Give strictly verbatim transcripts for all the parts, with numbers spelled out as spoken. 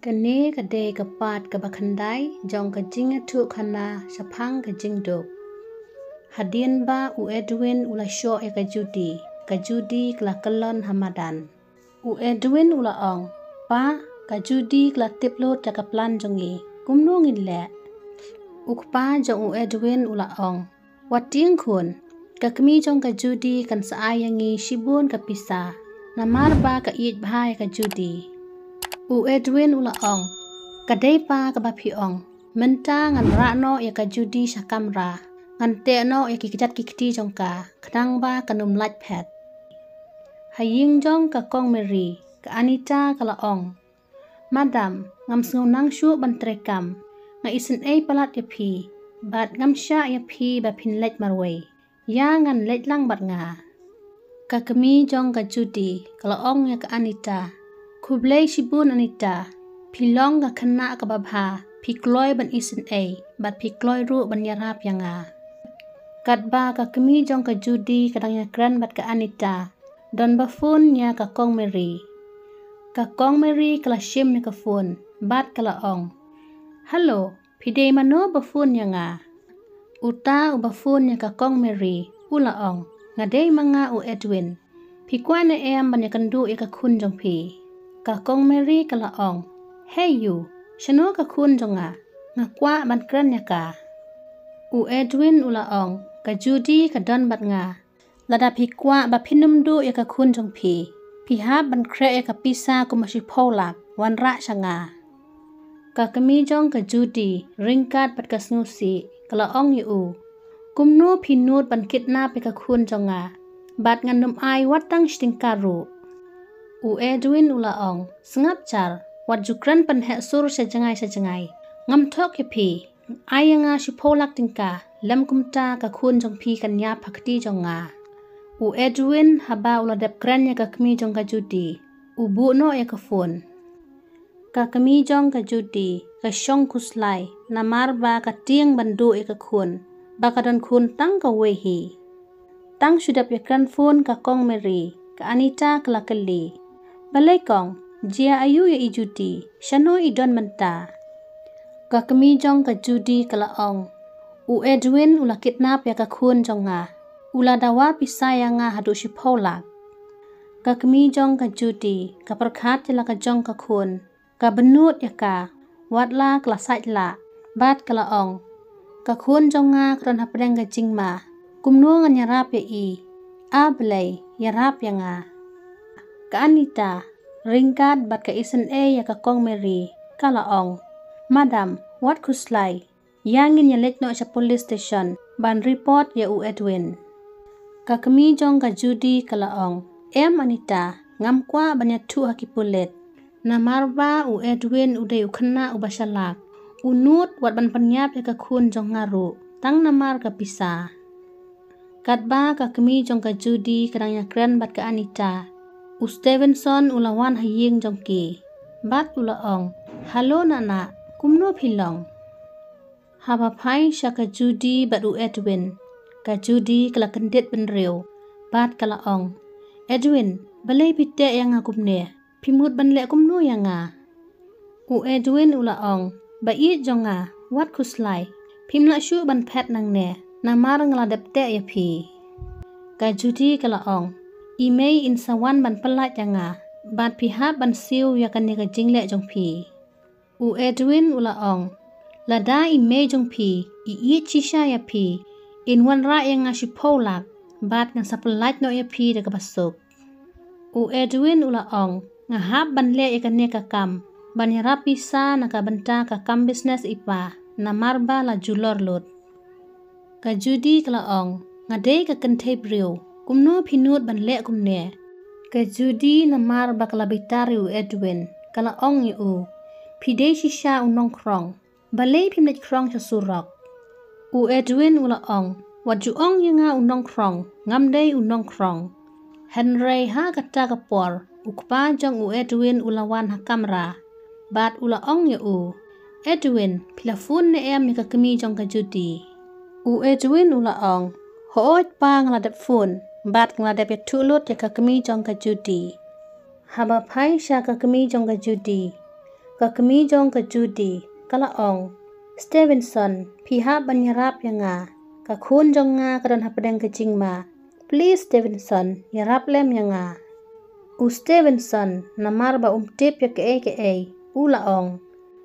Kane ka dei ka part kaba khyndai jong ka jingïathuhkhana shaphang ka jingduk. Hadien ba u Edwin u la shoh ïa ka Judy, ka Judy ka la kyllon ha madan. U Edwin u la ong, "Pa, ka Judy ka la tip lut ïa ka plan jong ngi. Kumno ngin leh?" U kpa jong u Edwin u la ong, "Wat tieng khun, ka kmie jong ka Judy kan sa ai ïa ngi shibun ka pisa, namar ba ka ïeit bha ïa ka Judy." U Edwin u la ong, "Ka dei pa kaba phi ong, mynta ngan rah noh ïa ka Judy sha kamra, ngan teh noh ïa ki kjat ki kti jong ka, khnang ba kan ym lait phet." Ha ïing jong ka Kong Mary, ka Anita ka la ong, "Madam, ngam sngew nang shuh ban treikam. Nga isynei palat ïa phi, bad ngam shah ïa phi ba phin leit marwei. Ïa ngan leit lang bad nga." Ka kmie jong ka Judy ka la ong ïa ka Anita, "Khublei shibun Anita, phi long ka khynnah kaba bha, phi kloi ban isynei, bad phi kloi ruh ban ïarap ïa nga." Katba ka kmie jong ka Judy ka dang ïakren bad ka Anita, don ba phone ïa ka Kong Mary. Ka Kong Mary ka la shim ïa ka phone, bad ka la ong, "Hello, phi dei mano ba phone ïa nga?" Uta uba phone ïa ka Kong Mary u la ong, "Nga dei ma nga u Edwin. Phi kwah ne em ban ïakynduh ïa ka khun jong phi?" Ka Kong Mary ka la ong, "Hei ïu, shano ka khun jong nga? Nga kwah ban kren ïa ka." U Edwin u la ong, "Ka Judy ka don bad nga. Lada phi kwah ba phin ym duh ïa ka khun jong phi, phi hap ban khreh ïa ka pisa kumba shiphew lak, wanrah sha nga." Ka kmie jong ka Judy, ryngkat bad ka sngewsih, ka la ong ïa u, "Kumno phi nud ban kidnap ïa ka khun jong nga, bad ngan ym ai wat tang shi tyngka ruh." U Edwin u la ong, "Sngap jar, wat ju kren pynheh sur sha jngai sha jngai. Ngam thok ïa phi, ai ïa nga shiphew lak tyngka, lym kumta ka khun jong phi kan ïap ha kti jong nga." U Edwin haba u la dep kren ïa ka kmie jong ka Judy, u buh noh ïa ka phone. Ka kmie jong ka Judy ka shong khuslai, namar ba ka tieng ban duh ïa ka khun, ba ka don khun tang kawei hi. Tang shu dep ïakren phone ka Kong Mary, ka Anita ka la kylli, "Balei Kong, jia aïu ïa i Judy, shano i don mynta?" Ka kmie jong ka Judy ka la ong, "U Edwin u la kidnap ïa ka khun jong nga. U la dawa pisa ïa nga haduh shiphew lak." Ka kmie jong ka Judy ka pyrkhat ïa la ka jong ka khun, ka bynnud ïa ka, wat la ka la sait lah, bad ka la ong, "Ka khun jong nga ka don hapdeng ka jingma, kumno ngan ïarap ïa i? A Blei, ïarap ïa nga." Ka Anita, ryngkat bad ka isynei ïa ka Kong Mary, ka la ong, "Madam, wat khuslai, ïa ngin ïa leit noh sha police station ban report ïa u Edwin." Ka kmie jong ka Judy ka la ong, "Em Anita, ngam kwah ban ïathuh ha ki pulit, namar ba u Edwin u dei u khynnah uba shalak, u nud wat ban pynïap ïa ka khun jong nga ruh, tang namar ka pisa." Katba ka kmie jong ka Judy ka dang ïakren bad ka Anita, u Stevenson u la wan ha ïing jong ki, bad u la ong, "Hello Nana, kumno phi long?" Haba phai sha ka Judy bad u Edwin, ka Judy ka la kyndit bynriew, bad ka la ong, "Edwin, balei phi teh ïa nga kumne? Phi mut ban leh kumno ïa nga?" U Edwin u la ong, "Ba ïeit jong nga, wat khuslai, phim lah shuh ban phet nangne, namar nga la dep teh ïa phi." Ka Judy ka la ong, "I mei in sa wan ban pyllait ïa nga, bad phi hap ban siew ïa kane ka jingleh jong phi." U Edwin u la ong, "Lada i mei jong phi i ïeit shisha ïa phi, in wanrah ïa nga shiphew lak, bad ngan sa pyllait noh ïa phi da kaba suk." U Edwin u la ong, "Nga hap ban leh ïa kane ka kam ban ïarap pisa na ka bynta ka kam business i pa, namar ba la julor lut." Ka Judy ka la ong, "Nga dei ka kynthei briew, kumno phi nud ban leh kumne?" Ka Judy namar ba ka la bitar ïa u Edwin, ka la ong ïa u, "Phi dei shisha u nongkhrong, balei phim leit khrong sha surok?" U Edwin u la ong, "Wat ju ong ïa nga u nongkhrong, ngam dei u nongkhrong." Hynrei ha kata ka por, u kpa jong u Edwin u la wan ha kamra, bad u la ong ïa u, "Edwin, phi la phone ne em ïa ka kmie jong ka Judy?" U Edwin u la ong, "Hooid pa, nga la dep phone, bad nga la dep ïathuh lut ïa ka kmie jong ka Judy." Haba phai sha ka kmie jong ka Judy, Ka kmie jong ka Judy ka la ong, "Stevenson, phi hap ban ïarap ïa nga. Ka khun jong nga ka don hapdeng ka jingma. Please Stevenson, ïarap lem ïa nga." U Stevenson, namar ba um tip ïa kaei kaei, u la ong,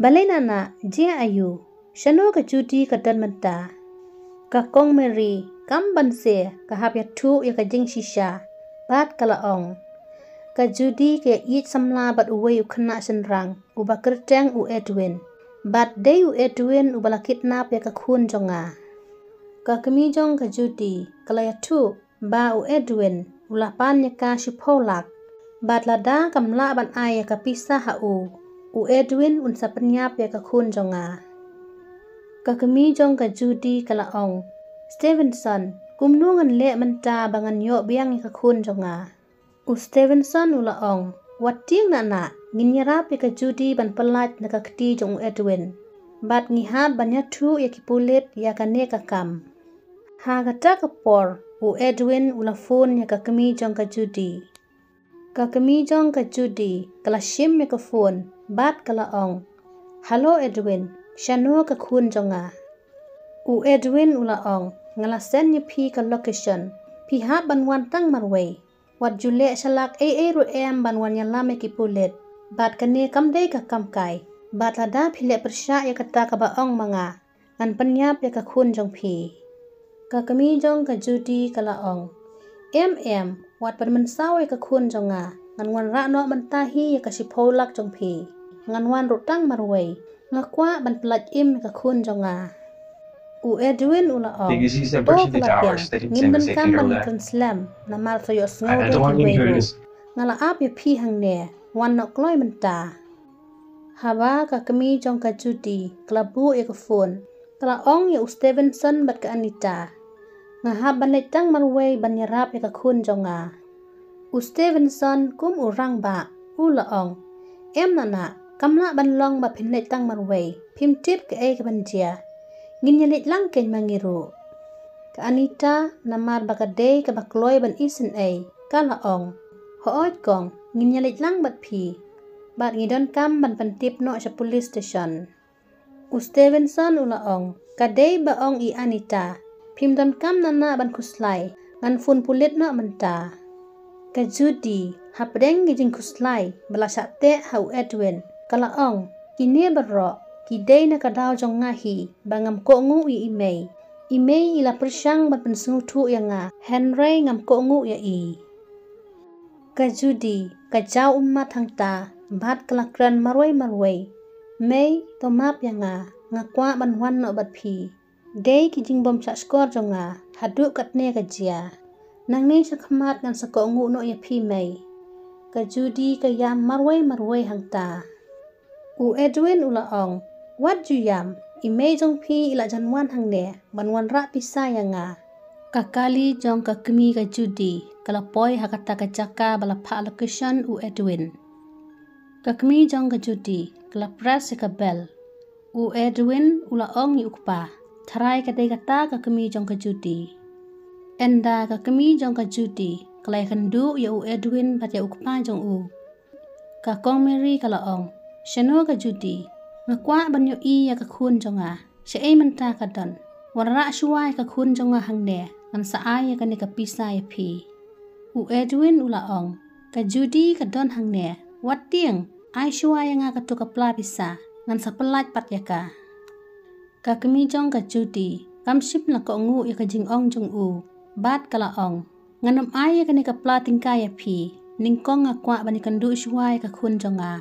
"Balei nana, jia aïu? Shano ka Judy ka don mynta?" Ka Kong Mary, kam ban se, ka hap ïathuh ïa ka jingshisha bad ka la ong, "Ka Judy ka ïa ïeit samla bad uwei u khynnah shynrang uba kyrteng u Edwin. Bad dei u Edwin uba la kidnap ïa ka khun jong nga." Ka kmie jong ka Judy ka la ïathuh ba u Edwin u la pan ïa ka shiphew lak, bad lada kam lah ban ai ïa ka pisa ha u, u Edwin un sa pynïap ïa ka khun jong nga. Ka kmie jong ka Judy ka la ong, "Stevenson, kumno ngan leh mynta ba ngan ïoh biang ïa ka khun jong nga?" U Stevenson u la ong, "Wat tieng nana, ngin ïarap ïa ka Judy ban pyllait na ka kti jong u Edwin. Bad ngi hap ban ïathuh ïa ki pulit ïa kane ka kam." Ha kata ka por, u Edwin u la phone ïa ka kmie jong ka Judy. Ka kmie jong ka Judy ka la shim ïa ka phone bad ka la ong, "Hello Edwin, shano ka khun jong nga?" U Edwin u la ong, "Nga la send ïa phi ka location. Phi hap ban wan tang marwei. Wat ju leh shalak ei ei ruh em ban wan ïalam ïa ki pulit. Bad kane kam dei ka kam kai. Bad lada phi leh pyrshah ïa kata kaba ong ma nga, ngan pynïap ïa ka khun jong phi." Ka kmie jong ka Judy ka la ong, "Em em, wat pynmynsaw ïa ka khun jong nga. Ngan wanrah noh mynta hi ïa ka shiphew lak jong phi. Ngan wan ruh tang marwei. Nga kwah ban pyllait im ïa ka khun jong nga." U Edwin u la ong, "O ka la biang, ngin donkam ban kren slem, namar sa ïohsngew dei kiwei ruh. Nga la ap ïa phi hangne, wan noh kloi mynta." Haba ka kmie jong ka Judy ka la buh ïa ka phone, ka la ong ïa u Stevenson bad ka Anita, "Nga hap ban leit tang marwei ban ïarap ïa ka khun jong nga." U Stevenson kum u rangbah u la ong, "Em nana, kam lah ban long ba phin leit tang marwei, phim tip kaei kaban jia. Ngin ïa leit lang kein ma ngi ruh." Ka Anita, namar ba ka dei kaba kloi ban isynei, ka la ong, "Hooid kong, ngin ïa leit lang bad phi. Bad ngi donkam ban pyntip noh sha police station." U Stevenson u la ong, "Ka dei ba ong i Anita, phim donkam nana ban khuslai, ngan phone pulit noh mynta." Ka Judy, hapdeng ki jingkhuslai ba la shah teh ha u Edwin, ka la ong, "Kine baroh ki dei na ka daw jong nga hi, ba ngam kohnguh ïa i mei. I mei i la pyrshang ban pynsngewthuh ïa nga, hynrei ngam kohnguh ïa i." Ka Judy ka jaw ummat hangta bad ka la kren marwei marwei, "Mei, to map ïa nga, nga kwah ban wan noh bad phi. Dei ki jingbym shahshkor jong nga, haduh katne ka jia. Nangne shakhmat ngan sa kohnguh noh ïa phi mei." Ka Judy ka ïam marwei marwei hangta. U Edwin u la ong, "Wat ju ïam, i mei jong phi i la jan wan hangne ban wanrah pisa ïa nga." Ka kali jong ka kmie ka Judy ka la poi ha kata ka jaka ba la phah location u Edwin. Ka kmie jong ka Judy ka la press ïa ka bell. U Edwin u la ong ïa u kpa, "Tharai ka dei kata ka kmie jong ka Judy." Ynda ka kmie jong ka Judy ka la ïakynduh ïa u Edwin bad ïa u kpa jong u, ka Kong Mary ka la ong, "Shano ka Judy? Nga kwah ban ïohi ïa ka khun jong nga. Shaei mynta ka don? Wanrah shuwa ïa ka khun jong nga hangne, ngan sa ai ïa kane ka pisa ïa phi." U Edwin u la ong, "Ka Judy ka don hangne. Wat tieng, ai shuwa ïa nga kato ka pla pisa, ngan sa pyllait pat ïa ka." Ka kmie jong ka Judy kam shym la kohnguh ïa ka jingong jong u bad ka la ong, "Ngan ym ai ïa kane ka pla tyngka ïa phi, nyngkong nga kwah ban ïakynduh shuwa ïa ka khun jong nga."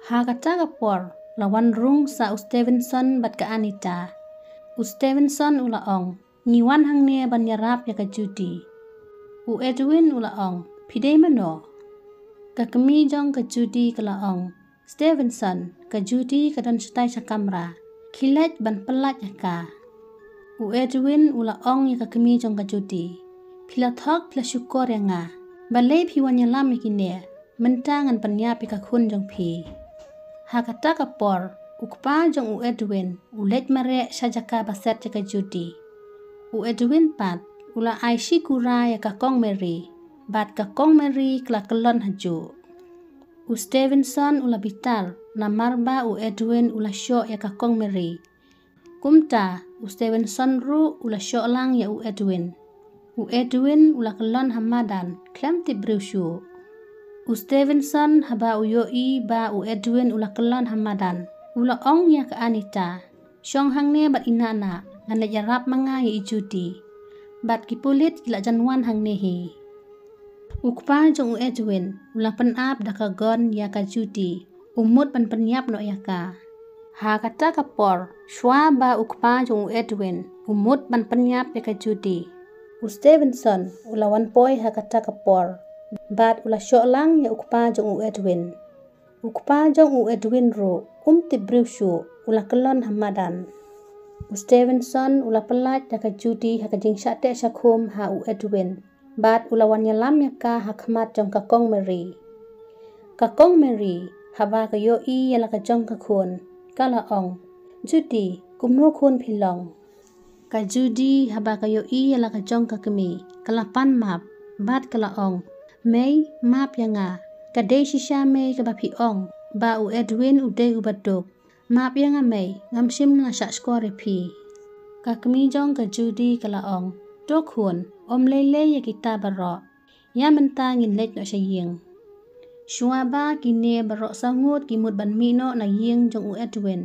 Ha kata ka por la wan rung sa u Stevenson bad ka Anita. U Stevenson u la ong, "Ngi wan hangne ban ïarap ïa ka Judy." U Edwin u la ong, "Phi dei mano?" Ka kmie jong ka Judy ka la ong, "Stevenson, ka Judy ka don shatai sha kamra. Khie leit ban pyllait ïa ka." U Edwin u la ong ïa ka kmie jong ka Judy, "Phi la thok, phi la shukor ïa nga. Balei phi wan ïalam ïa kine? Mynta ngan pynïap ïa ka khun jong phi." Ha kata ka por u kpa jong u Edwin u leit mareh sha jaka ba set ïa ka Judy. U Edwin pat u la ai shi kura ïa ka Kong Mary, bad ka Kong Mary ka la kyllon hajuh. U Stevenson u la bitar namar ba u Edwin u la shoh ïa ka Kong Mary. Kumta, u Stevenson ruh u la shoh lang ïa u Edwin. U Edwin u la kyllon ha madan, khlem tip briew shuh. U Stevenson haba u ïohi ba u Edwin u la kyllon ha madan, u la ong ïa ka Anita, "Shong hangne bad i nah nah, ngan leit ïarap ma nga ïa i Judy." Bad ki pulit ki la jan wan hangne hi. U kpa jong u Edwin u la pynap da ka gun ïa ka Judy, u mut ban pynïap noh ïa ka. Ha kata ka por, shuwa ba u kpa jong u Edwin u mut ban pynïap ïa ka Judy, u Stevenson u la wan poi ha kata ka por, bad u la shoh lang ïa u kpa jong u Edwin. U kpa jong u Edwin ruh um tip briew shuh, u la kyllon ha madan. U Stevenson u la pyllait da ka Judy ha ka jingshah teh shah khum ha u Edwin, bad u la wan ïalam ïa ka ha khmat jong ka Kong Mary. Ka Kong Mary, haba ka ïohi ïa la ka jong ka khun, ka la ong, "Judy, kumno khun phi long?" Ka Judy haba ka ïohi ïa la ka jong ka kmie, ka la pan map, bad ka la ong, "Mei, map ïa nga. Ka dei shisha mei kaba phi ong ba u Edwin u dei uba duk. Map ïa nga mei, ngam shym la shah shkor ïa phi." Ka kmie jong ka Judy ka la ong, "To khun, ym lei lei ïa kita baroh. Ïa mynta ngin leit noh sha ïing." Shuwa ba kine baroh saw ngut ki mut ban mih noh na ïing jong u Edwin,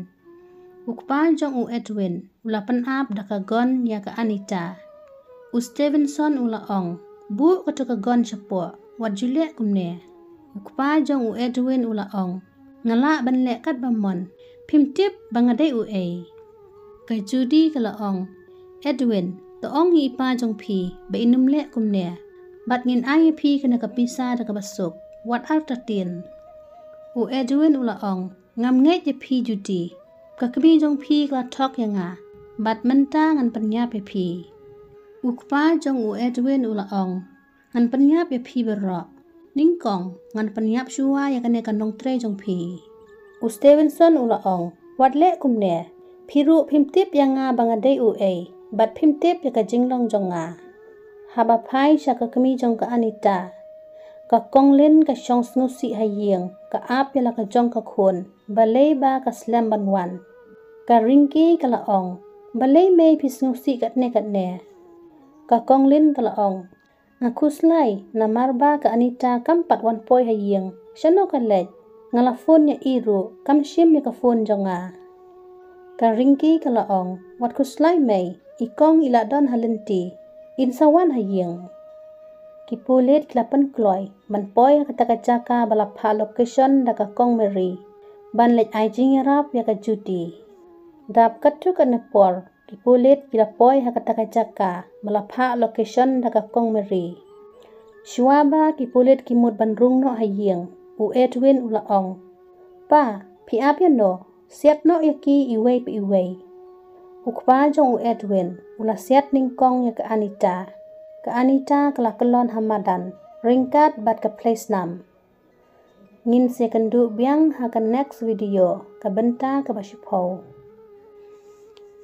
u kpa jong u Edwin u la pynap da ka gun ïa ka Anita. U Stevenson u la ong, "Buh kato ka gun shapoh, wat ju leh kumne." U kpa jong u Edwin u la ong, "Nga lah ban leh katba mon, phim tip ba nga dei uei." Ka Judy ka la ong, "Edwin, to ong ïa i pa jong phi ba in ym leh kumne, bad ngin ai ïa phi kane ka pisa da kaba suk, wat artatien." U Edwin u la ong, "Ngam ngeit ïa phi Judy. Ka kmie jong phi ka la thok ïa nga, bad mynta ngan pynïap ïa phi." U kpa jong u Edwin u la ong, "Ngan pynïap ïa phi baroh. Nyngkong, ngan pynïap shuwa ïa kane ka nongtrei jong phi." U Stevenson u la ong, "Wat leh kumne. Phi ruh phim tip ïa nga ba nga dei uei, bad phim tip ïa ka jinglong jong nga." Haba phai sha ka kmie jong ka Anita, ka Kong Lynn ka shong sngewsih ha ïing, ka ap ïa la ka jong ka khun, balei ba ka slem ban wan. Ka Rinki ka la ong, "Balei mei phi sngewsih katne katne?" Ka Kong Lynn ka la ong, "Nga khuslai namar ba ka Anita kam pat wan poi ha ïing. Shano ka leit? Nga la phone ïa i ruh, kam shim ïa ka phone jong nga." Ka Rinki ka la ong, "Wat khuslai mei, i kong i la don ha lynti, in sa wan ha ïing." Ki pulit ki la pynkloi ban poi ha kata ka jaka ba la phah location da ka Kong Mary, ban leit ai jingïarap ïa ka Judy. Dap katto katne por, ki pulit ki la poi ha kata ka jaka ba la phah location da ka Kong Mary. Shuwa ba ki pulit ki mut ban rung noh ha ïing, u Edwin u la ong, "Pa, phi ap ïa no, siat noh ïa ki iwei pa iwei." U kpa jong u Edwin u la siat nyngkong ïa ka Anita. Ka Anita ka la kyllon ha madan, ryngkat bad ka phlei snam. Ngin sa ïakynduh biang ha ka next video, ka bynta kaba shiphew.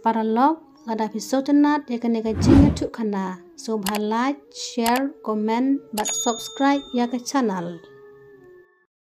Paralok, lada phi sngewtynnat ïa kane ka jingïathuhkhana, sngewbha like, share, comment bad subscribe ïa ka channel.